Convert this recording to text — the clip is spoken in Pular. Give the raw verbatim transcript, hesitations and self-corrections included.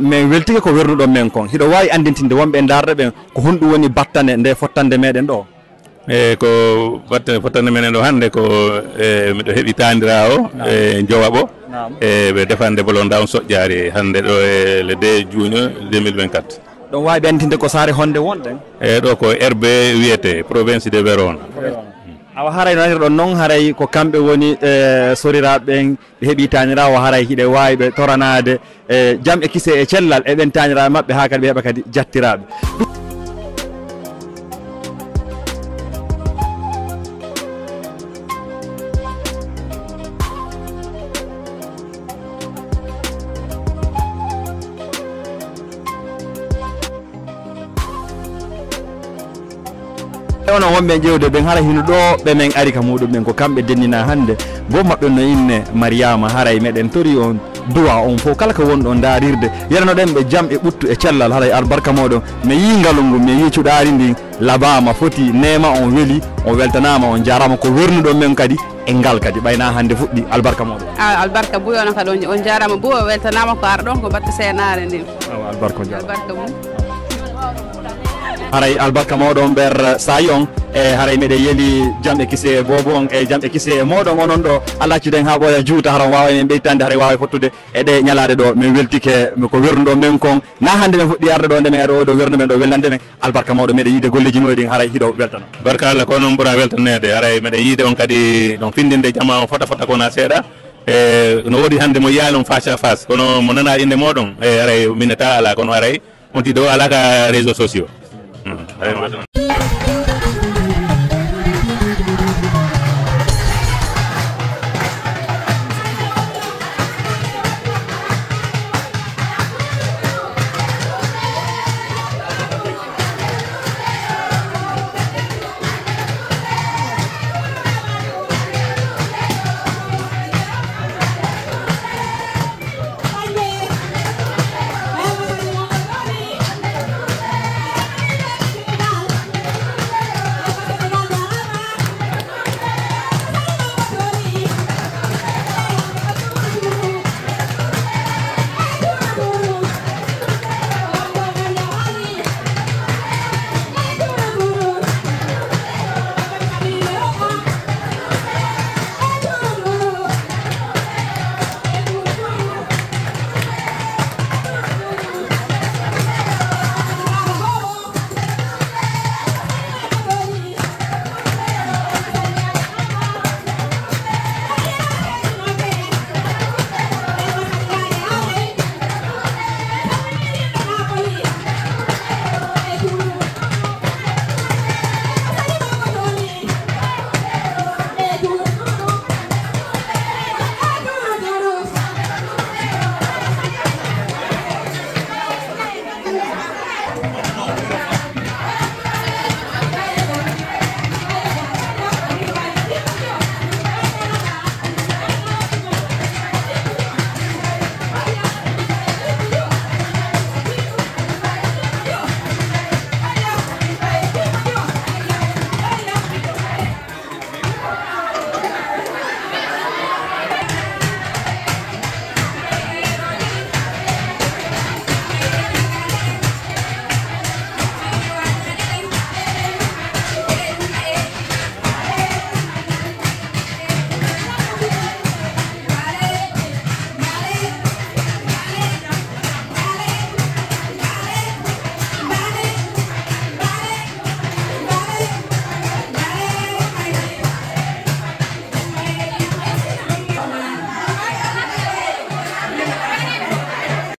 Min weltike ko wernuɗon men kon. Hiɗo waawi anndintinde wonɓe e ndaarde ɓen ko honɗum woni battane nde fottande meɗen ɗoo? E ko battane fottande meɗen ɗoo hannde ko, e, miɗo heɓi taaniraawo, naam, e Jowaɓo, naam, e ɓe defande bolonda on soƴƴaari hannde ɗoo e le deux juin deux mille vingt-quatre. Ɗon waawi ɓe annditinde ko saare honde wonɗen? E ɗoo ko Erbe wiyete, province de Verona. Awa haray nanirɗon non, haray ko kamɓe woni, e, soriraaɓe ɓen, ɓe heɓii taaniraawo, haray hiɗe waawi ɓe toranaade, e, jam e kise e cellal e ɓen taaniraaɓe maɓɓe, haa kadi ɓe heɓa kadi jattiraaɓe. E onon wonɓe ƴeewde ɓen, hara hino ɗoo ɓe men ari ka muuɗum ɓen, ko kamɓe denninaa hannde. Goo maɓɓe no inne Mariyaama, haray meɗen torii on duwaa on fof, kala ko wonɗon ndaarirde, yaranoɗen ɓe jam e ɓuttu e cellal, haray albarka mooɗon. Mi yii ngalu ngu, mi yii cuɗaari ndin, labaama, foti, neema on weli, on weltanaama, on jaaraama ko wernuɗon men kadi. E ngal kadi, ɓay na hannde fuɗɗi, albarka mooɗon. A, albarka buy, onon kadi on, on jaaraama buy, o weltanaama ko arɗon, ko batte seenaare ndin. Awa, albarka on jaaraama. Albarka mum. Haray albarka mooɗon ɓer saayi on, e haray meɗen yeli jam e kise boobo on, e jam e kise mooɗon onon ɗoo, Allah accuɗen haa ɓooya juuta, hara on waawa en ɓeytande, haray waawa fottude e ɗee ñalaaɗe ɗoo. Min weltike ko wernuɗon men kon, na hannde men fuɗɗi arde ɗoo, nde men ari oo ɗoo wernuɗon men ɗoo welnande men. Albarka mawɗo, meɗen yiide golleeji moƴƴi ɗin, haray hiɗo weltano. Barka Allah, ko non ɓura weltaneede. Haray meɗen yiide on kadi, ɗon findinde jama on fota fota ko na seeɗa. E, no woodi hannde mo yiyaali on face à face, kono mo nana innde moɗon, e, haray mineta ala, kono haray on tiiɗo ala ka réseaux sociaux. Hmm, haray